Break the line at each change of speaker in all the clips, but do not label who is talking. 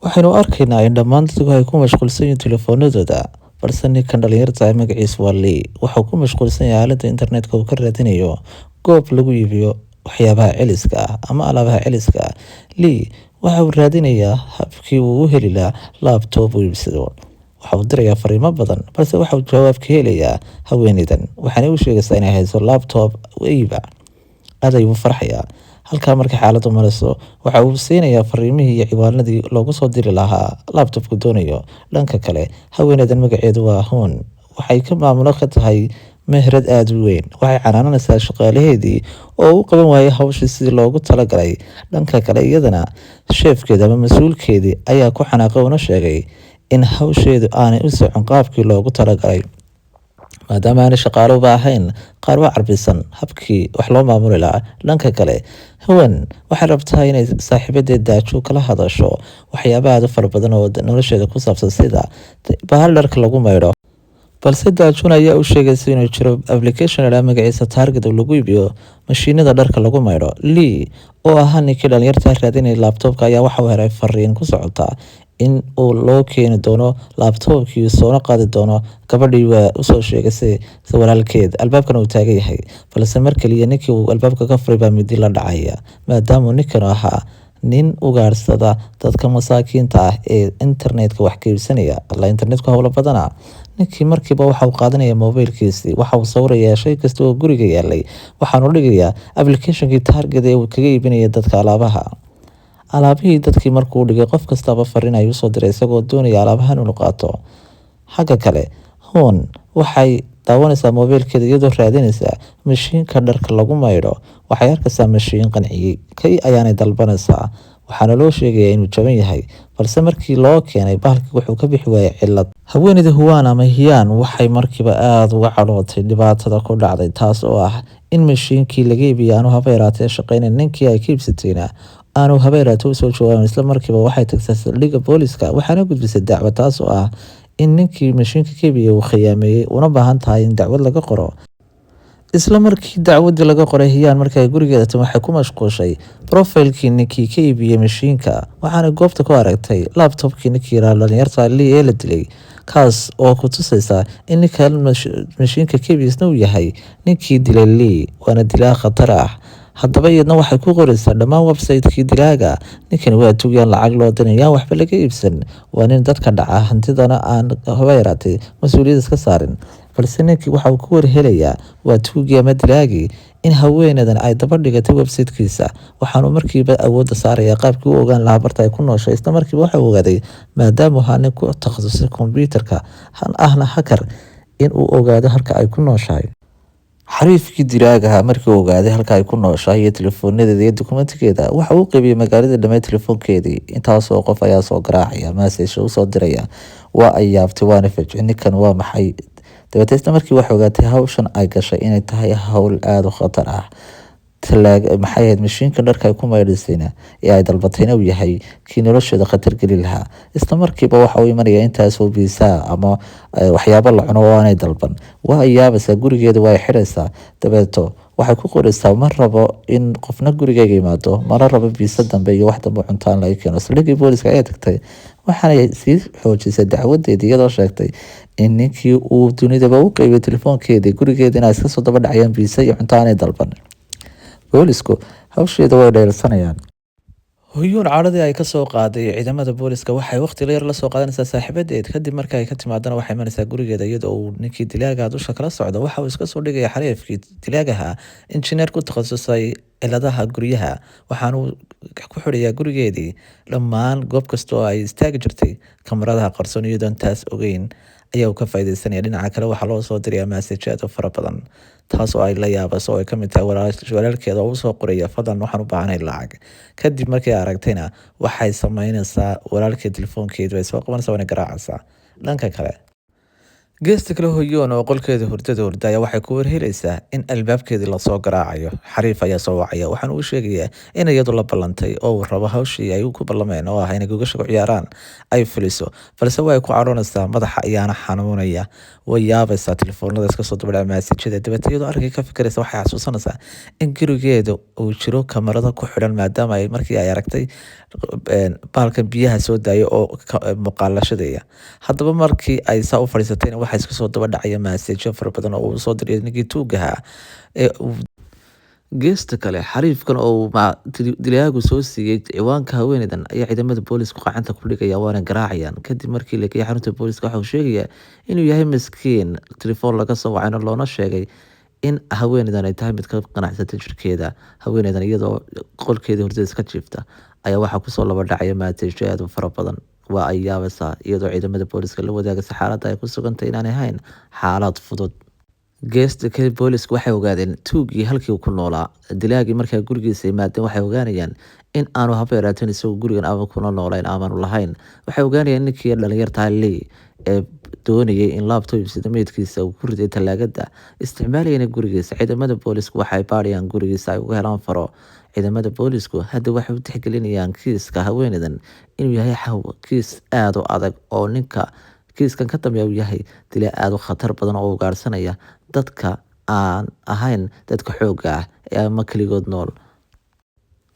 Waxaynu arkaynaa in dhammaan dadku ay ku mashquulsan yihiin telefoonadooda, balse ninkan dhalinyarta ah magaciisu waa Lee wuxuu ku mashquulsan yahay aaladda internetka uu ka raadinayo goob lagu iibiyo waxyaabaha celiska ah ama alaabaha celiska ah. Lee waxa uu raadinayaa habkii uu u heli lahaa laptop uu iibsado. Waxa uu dirayaa fariimo badan, balse waxa uu jawaab ka helayaa haweeneydan, waxaana u sheegaysaa inay hayso laptop iiba. Aad ayuu u farxayaa. Halkaa markay xaaladdu marayso, waxa uu siinayaa fariimihii iyo ciwaanadii loogu soo diri lahaa laptopku doonayo. Dhanka kale, haweeneydan magaceedu waa Hun, waxay ka maamulo ka tahay meherad aada u weyn. Waxay canaananaysaa shaqaalaheedii oo u qaban waayay hawshii sidii loogu talagalay. Dhanka kale, iyadana sheefkeeda ama mas-uulkeedii ayaa ku xanaaqay una sheegay in hawsheedu aanay u socon qaabkii loogu talagalay, maadaama aanay shaqaaluba ahayn qaar waa carbisan habkii wax loo maamuli lahaa. Dhanka kale, Hawen waxay rabtaa inay saaxiibadeed Daajo kala hadasho waxyaaba aada u fara badan oo nolosheeda ku saabsan, sida bahal dharka lagu maydho, balse Daajun ayaa u sheegaysa inuu jiro application la magaciisa Target oo lagu iibiyo mashiinada dharka lagu maydho. Lee oo ahaa ninkii dhalinyarta raadinaya laptopka ayaa waxa uu helay fariin ku socota in uu loo keeni doono laptopkii, soona qaadi doono gabadhii waa usoo sheegay si walaalkeed, albaabkana uu taagan yahay. Balse mar kaliya ninkii uu albaabka ka furay baa midi la dhacaya, maadaama ninkan ahaa nin ugaarsada dadka masaakiinta ah ee internetka wax ka iibsanaya. Alla, internetku howlo badana! Ninkii markiiba waxa uu qaadanaya mobilkiisii, waxa uu sawirayaa shay kasta oo guriga yaalay, waxaanu dhigayaa applicationkii Target ee uu kaga iibinaya dadka alaabaha. Alaabihii dadkii markuu dhigay, qof kastaba fariin ayuu soo diray isagoo doonaya alaabahan inuu qaato. Xagga kale, Hun waxay daawanaysaa mobilkeeda iyadoo raadinaysa mashiinka dharka lagu maydho. Waxay arkaysaa mashiin qanciyey kay ayaanay dalbanaysaa, waxaana loo sheegayaa inuu jaban yahay, balse markii loo keenay bahalkii wuxuu ka bixi waayay cillad. Haweeneyda Huwaan ama Hiyaan waxay markiiba aada uga cadhootay dhibaatada ku dhacday, taas oo ah in mashiinkii laga iibiyay aanu haba yaraatee shaqaynayn, ninkii ay ka iibsatayna aanu haba yaraatee usoo jawaabin. Isla markiiba waxay tagtay saldhigga booliska, waxaana gudbisay dacwad, taas oo ah in ninkii mashiinka ka iibiyay uu khiyaameeyey, una baahan tahay in dacwad laga qoro. Isla markii dacwadii laga qoray, Hiyaan markii ay gurigeeda timi waxay ku mashquushay profilkii ninkii ka iibiyey mashiinka, waxaana goobta ku aragtay laptopkii ninkii yaraa dhalinyarta Lee ee la dilay, kaas oo ku tusaysa in ninkan mashiinka ka iibiyey uu yahay ninkii dilay Lee, waana dilaa khatar ah. Haddaba iyadna waxay ku qoraysaa dhammaan website-kii dilaaga: "Ninkani waa tugyaan lacag loo dirin, yaan waxba laga iibsan, waa nin dadka dhaca, hantidana aan haba yaraatay mas-uuliyad iska saarin." Balse ninkii waxa uu ku warhelayaa, waa tuugii ama dilaagii, in haweeneydan ay daba dhigatay website-kiisa. Waxaanu markiiba awoodda saaraya qaabkii u ogaan lahaa barta ay ku nooshay. Isla markiiba waxa uu ogaaday, maadaama ahaa nin ku takhasusay kombyuutarka ahna hacker, in uu ogaado halka ay ku nooshahay. Xariifkii dilaagaha markii uu ogaaday halka ay ku nooshahay iyo telefoonadeeda iyo dukumentigeeda, waxa uu qaybiyey magaalada dhammaan telefoonkeedii. Intaasoo qof ayaa soo garaacaya, message usoo diraya. Waa ay yaabtay, waana fajicay: ninkan waa maxay? Dabeetna isla markii waxay ogaatay hawshan ay gashay inay tahay hawl aada u khatar ah. Maxay ahayd, mashiinka dharka ay ku maydhaysayna ee ay dalbatayna uu yahay kii nolosheeda khatar geli lahaa. Isla markiiba waxa uu imanaya intaasoo pizza ama waxyaabo la cuno oo aanay dalban. Waa ay yaabaysaa, gurigeeda waa ay xidhaysaa. Dabeeto waxay ku qoraysaa: "Ma rabo in qofna gurigeyga yimaado, mana rabo pizza dambe iyo wax dambe cuntaan laga keeno." Saldhiggii booliska ayaa tagtay, waxaanay sii xoojisay dacwadeedii, iyadoo sheegtay in ninkii uu dunidaba u qeybiyay telefoonkeedii, gurigeeda inay iska soo daba dhacayaan pizza iyo cunto aanay dalban. Boolisku hawsheeda way dheelsanayaan. Huyuun cadhadii ay kasoo qaaday ciidamada booliska waxay waqti yar la soo qaadanaysaa saaxiibadeed. Kadib marka ay ka timaadana, waxay imanaysaa gurigeeda iyadoo uu ninkii dilaaga dusha kala socdo. Waxa uu iska soo dhigaya xariifkii dilaagaha injineer ku takhasusay ciladaha guryaha, waxaanu ku xidhayaa gurigeedii dhammaan goob kasta oo ay istaagi jirtay kamaradaha qarsoon. Iyadoon taas ogeyn ayaa uu ka faaideysanaya. Dhinaca kale, waxaa loo soo dirayaa message aad u fara badan, taas oo ay la yaabaso, oo ay kamid tahay walaalkeeda oo usoo qoraya: "Fadlan, waxaan u baahanahay lacag." Kadib markay aragtayna, waxay sameynaysaa walaalkeed telefoonkeedu ay soo qabanaysaa, waana garaacaysaa. Dhanka kale, Geesta kale, Hoyoon oo qolkeeda hurdada hurda ayaa waxay ku warhelaysaa in albaabkeedii lasoo garaacayo. Xariif ayaa soo wacaya, waxaana uu sheegayaa in iyadu la ballantay oo uu rabo hawshii ay ku ballameen oo ah inay gogasha ku ciyaaraan ay fuliso, balse way ku cadhoonaysaa, madaxa ayaana xanuunaya. Way yaabaysaa telefoonada iska soo dabadhaca, maasajada. Dabeetna iyadoo arrinkii ka fikiraysa, waxay xasuusanaysaa in gurigeeda uu jiro kamarado ku xidhan, maadaama ay markii ay aragtay bahalkan biyaha soo daaya oo muuqaalashadaya. Haddaba markii ay saa u fadhiisatayna, waxaa iska soo daba dhacaya maasejo fara badan oo uu soo diray ninkii tuugaha ee uu. Geesta kale, xariifkan oo uu dilaagu soo siiyey ciwaanka haweeneydan ayaa ciidamada boolisku gacanta ku dhigaya, waana garaacayaan. Kadib markii la geeyay xarunta booliska, waxa uu sheegayaa inuu yahay miskiin telefoon laga soo wacayna, loona sheegay in haweeneydan ay tahay mid ka qanacsatay jirkeeda. Haweeneydan iyadoo qolkeedii hurdada iska jiifta ayaa waxaa kusoo laba dhacaya maasejo aad u fara badan. Waa ay yaabaysaa, iyadoo ciidamada booliska la wadaagaysa xaaladda ay ku sugantay inaanay ahayn xaalad fudud. Geesta kale, boolisku waxay ogaadeen tuugii halkii uu ku noolaa. Dilaagii markaa gurigiisa yimaadeen, waxay ogaanayaan in aanu haba yaraateen isagoo gurigan ama kuna noolayn amaanu lahayn. Waxay ogaanayaan ninkii dhalinyartaa Lee ee doonayay in laptop iibsado meydkiisa uu ku riday talaagada, isticmaalayana gurigiisa. Ciidamada boolisku waxay baadhayaan gurigiisa ay uga helaan faro. Ciidamada boolisku hadda waxay u tixgelinayaan kiiska haweeneydan inuu yahay kiis aad u adag, oo ninka kiiskan ka dambeeya uu yahay dila aad u khatar badan oo ugaarsanaya dadka aan ahayn dadka xoogga ah ee ama keligood nool.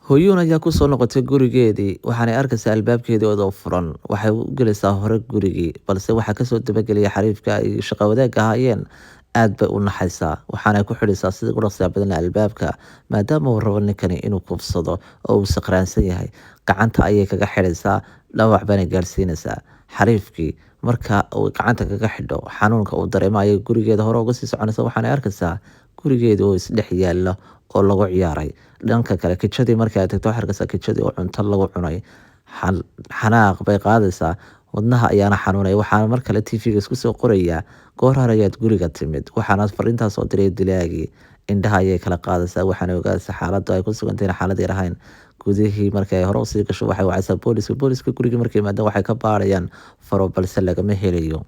Hoyuun ayaa kusoo noqotay gurigeedii, waxaanay arkaysaa albaabkeedii oo furan. Waxay u gelaysaa hore gurigii, balse waxaa kasoo dabagelaya xariifka ay shaqo wadaagga ahaayeen. Aad bay u naxaysaa, waxaanay ku xidhaysaa sida ugu dhaqsiyaha badan albaabka, maadaama uu rabo ninkani inuu kufsado oo uu saqraansan yahay. Gacanta ayay kaga xidhaysaa, dhaawac baana gaarsiinaysaa. Xariifkii marka uu gacanta kaga xidho, xanuunka uu dareemo ayay gurigeeda hore uga sii soconaysa. Waxaanay arkaysaa gurigeeda oo isdhex yaala oo lagu ciyaaray. Dhanka kale, kijadii markii ay tagto, waxay arkaysaa kijadii oo cunto lagu cunay. Xanaaq bay qaadaysaa, wadnaha ayaana xanuunaya. Waxaana mar kale TV-ga isku soo qorayaa: "Goor hore ayaad guriga timid." Waxaana fariintaas soo diray dilaagii. Indhaha ayay kala qaadaysaa, waxaana ogaanaysaa xaaladdu ay ku sugantay xaalad yar ahayn. Gudihii markii ay hore usii gasho, waxay wacaysaa booliska. Booliska gurigii markay yimaadeen, waxay ka baarayaan faro, balse lagama helayo.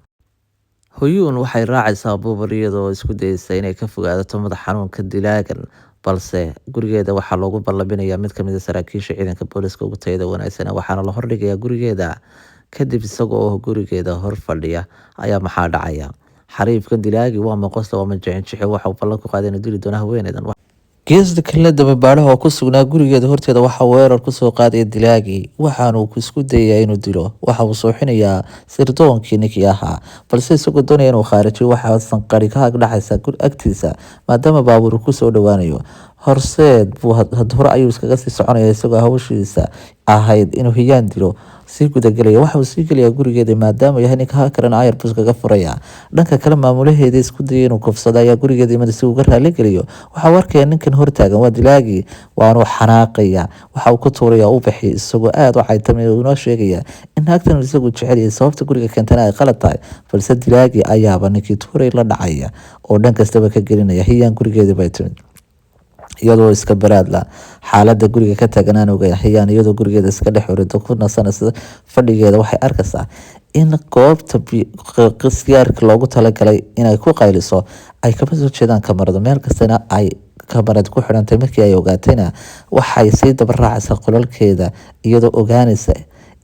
Hoyuun waxay raacaysaa buubar iyadoo isku dayeysa inay ka fogaadato madax xanuunka dilaagan, balse gurigeeda waxaa loogu ballaminayaa mid kamid a saraakiisha ciidanka booliska ugu tayada wanaagsan, waxaana la hordhigayaa gurigeeda. Kadib isaga oo gurigeeda hor fadhiya ayaa maxaa dhacaya? Xariifkan dilaagi waa maqosla, waa majixinjixi. Waxa uu ballan ku qaaday inuu dili doono haweeneydan. Geesta kalena, dababaadhaha oo ku sugnaa gurigeeda horteeda waxaa weerar kusoo qaadaya dilaagii, waxaanu isku dayayaa inuu dilo. Waxa uu suuxinayaa sirdoonkii ninkii ahaa, balse isagoo doonaya inuu khaarijiyo, waxaa sanqari ka agdhacaysa agtiisa, maadaama baabuur kusoo dhowaanayo. Horseed buu hore ayuu iskaga sii soconaya, isagoo hawshiisa ahayd inuu Hiyaan dilo sii gudagelaya. Waxa uu sii gelayaa gurigeeda, maadaama yahay ninka hakarana ayar buu iskaga furaya. Dhanka kale, maamulaheeda isku dayay inuu kufsado ayaa gurigeeda imada si uu uga raaligeliyo. Waxa uu arkaya ninkan hortaagan waa dilaagii, waanu xanaaqaya. Waxa uu ku tuuraya ubaxii, isagoo aad u caytamay oo inoo sheegaya in naagtan isagu jecel yahay, sababta guriga keentana ay qalad tahay. Balse dilaagii ayaaba ninkii tuuray la dhacaya oo dhan kastaba ka gelinaya. Hiyaan gurigeedii bay timid iyadoo iska baraadla, xaaladda guriga ka taaganaan ogeyn. Hiyaan iyadoo gurigeeda iska dhex urido, ku nasanaysa fadhigeeda, waxay arkaysaa in goobta qisyaarka loogu talagalay inay ku qayliso ay kaba soo jeedaan kamarado, meel kastana ay kamarad ku xidhantay. Markii ay ogaatayna, waxay sii daba raacaysaa qolalkeeda, iyadoo ogaanaysa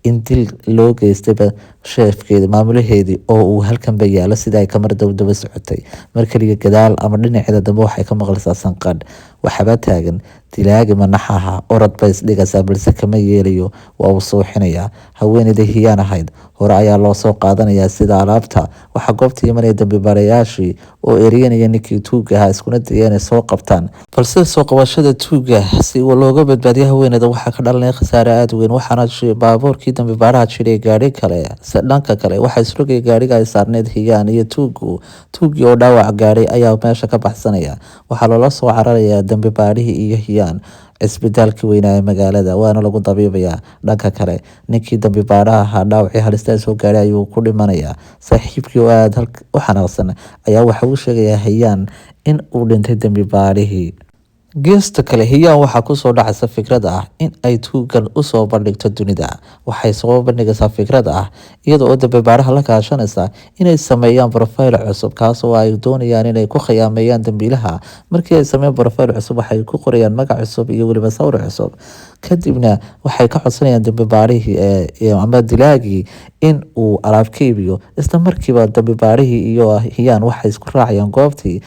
in dil loo geystayba sheefkeeda, maamulaheedii, oo uu halkanba yaalo sida ay kamarada u daba socotay. Mar kaliya gadaal ama dhinaceeda dambe waxay ka maqlaysaa sanqadh. Waxaba taagan dilaagi manaxaha. Orod bay isdhigaysaa, balse kama yeelayo, waa uu suuxinayaa. Haweeneyda Hiyaan ahayd hore ayaa loo soo qaadanayaa sida alaabta. Waxaa goobta imanaya dambi baarayaashii oo eryanaya ninkii tuuga ahaa, iskuna daya inay soo qabtaan, balse soo qabashada tuuga si looga badbaadiyo haweeneyda waxaa ka dhalanaya khasaare aada u weyn. Waxaana baabuurkii dambi baaraha jiray gaari kale. Dhanka kale, waxaa isrogaya gaariga ay saarneyd Hiyaan iyo tuugu. Tuugii oo dhaawac gaadhay ayaa meesha ka baxsanaya. Waxaa loola soo cararayaa dambi baadhihii iyo Hiyaan cisbitaalkii weynaa ee magaalada, waana lagu dabiibayaa. Dhanka kale, ninkii dambi baadhaha ahaa dhaawacii halistaa soo gaadhay ayuu ku dhimanayaa. Saaxiibkii oo aada u xanaaqsan ayaa waxa uu sheegayaa Hayaan in uu dhintay dambi baadhihii. Geesta kale, Hiyaan waxaa kusoo dhacaysa fikrada ah in ay tuugan usoo bandhigto dunida. Waxay soo bandhigaysaa fikrada ah, iyada oo dambibaaraha la kaashanaysa, inay sameeyaan profile cusub, kaasoo ay doonayaan inay ku khiyaameeyaan dambiilaha. Markii ay sameeyaan profile cusub, waxay ku qorayaan magac cusub iyo weliba sawir cusub. Kadibna waxay ka codsanayaan dambibaarihii ama dilaagii in uu alaab ka iibiyo. Isla markiiba dambibaarihii iyo Hiyaan waxay isku raacayaan goobtii.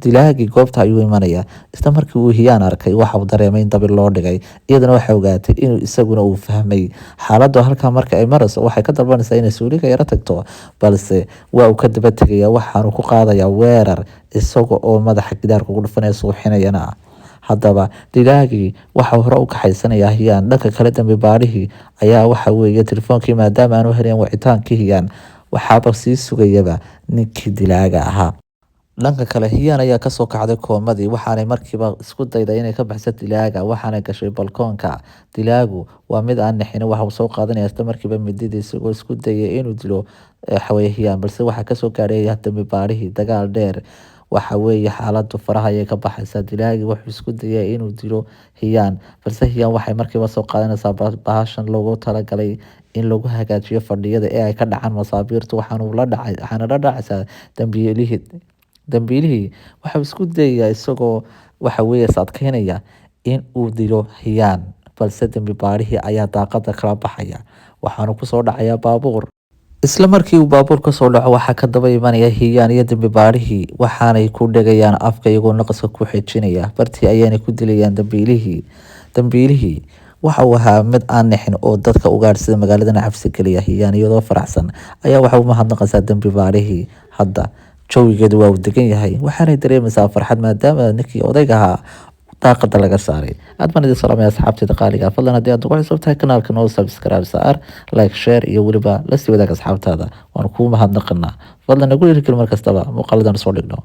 Dilaagii goobta ayuu imanaya. Isla markii uu Hiyaan arkay, waxa uu dareemay in dabin loo dhigay. Iyadana waxay ogaatay inuu isaguna uu fahmay xaaladdu. Halkaa marka ay marayso, waxay ka dalbanaysaa inay suuliga yaro tagto, balse waa uu ka daba tegaya, waxaanu ku qaadayaa weerar isaga oo madaxa gidaarka ugu dhufanaya, suuxinayana. Haddaba dilaagii waxa hore u kaxaysanayaa Hiyaan. Dhanka kale, dambi baarihii ayaa waxa weeye telefoonkii maadaama aanu helin wicitaankii Hiyaan, waxaaba sii sugayaba ninkii dilaaga ahaa. Dhanka kale, Hiyaan ayaa kasoo kacday koomadii, waxaanay markiiba isku dayday inay ka baxso dilaaga, waxaanay gashay balkoonka. Dilaagu waa mid aan nixin, waxa uu soo qaadanaya isla markiiba midida, isagoo isku dayay inuu dilo waxaweye Hiyaan, balse waxaa kasoo gaadhay dambi baarihii dagaal dheer. Waxa weeye xaaladdu faraha ayay ka baxaysaa. Dilaagii wuxuu isku dayay inuu dilo Hiyaan, balse Hiyaan waxay markiiba soo qaadanaysaa bahashan loogu talagalay in lagu hagaajiyo fadhiyada ee ay ka dhacaan masaabiirtu, waxaanu la dhacay, waxaana la dhacaysaa dambiilihii. Dambiilihii waxau isku dayayaa, isagoo waxa weeye is adkeynaya, in uu dilo Hiyaan, balse dambi baarihii ayaa daaqada kala baxaya, waxaanu kusoo dhacayaa baabuur. Isla markii uu baabuur kasoo dhaco, waxaa ka daba imanaya Hiyaan iyo dambi baarihii, waxaanay ku dhegayaan afka iyagoo naqaska ku xejinaya. Bartii ayaanay ku dilayaan dambiilihii. Dambiilihii waxa uu ahaa mid aan nixin oo dadka ugaadhsida magaaladana cabsi geliya. Hiyaan iyadoo faraxsan ayaa waxa u mahadnaqaysaa dambi baarihii. Hadda jawigeedu waa uu degan yahay, waxaanay dareemaysaa farxad maadaama ninkii odayga ahaa daaqada laga saaray. Aad baan idin salaamaya, asxaabtayda qaaliga. Fadlan haddii aad ugu cusub tahay kanaalka, noo subscribe saar, like, share iyo weliba la sii wadaag asxaabtaada. Waanu kuu mahadnaqanaa. Fadlan nagu dhiirigeli mar kastaba muuqaaladan soo dhigno.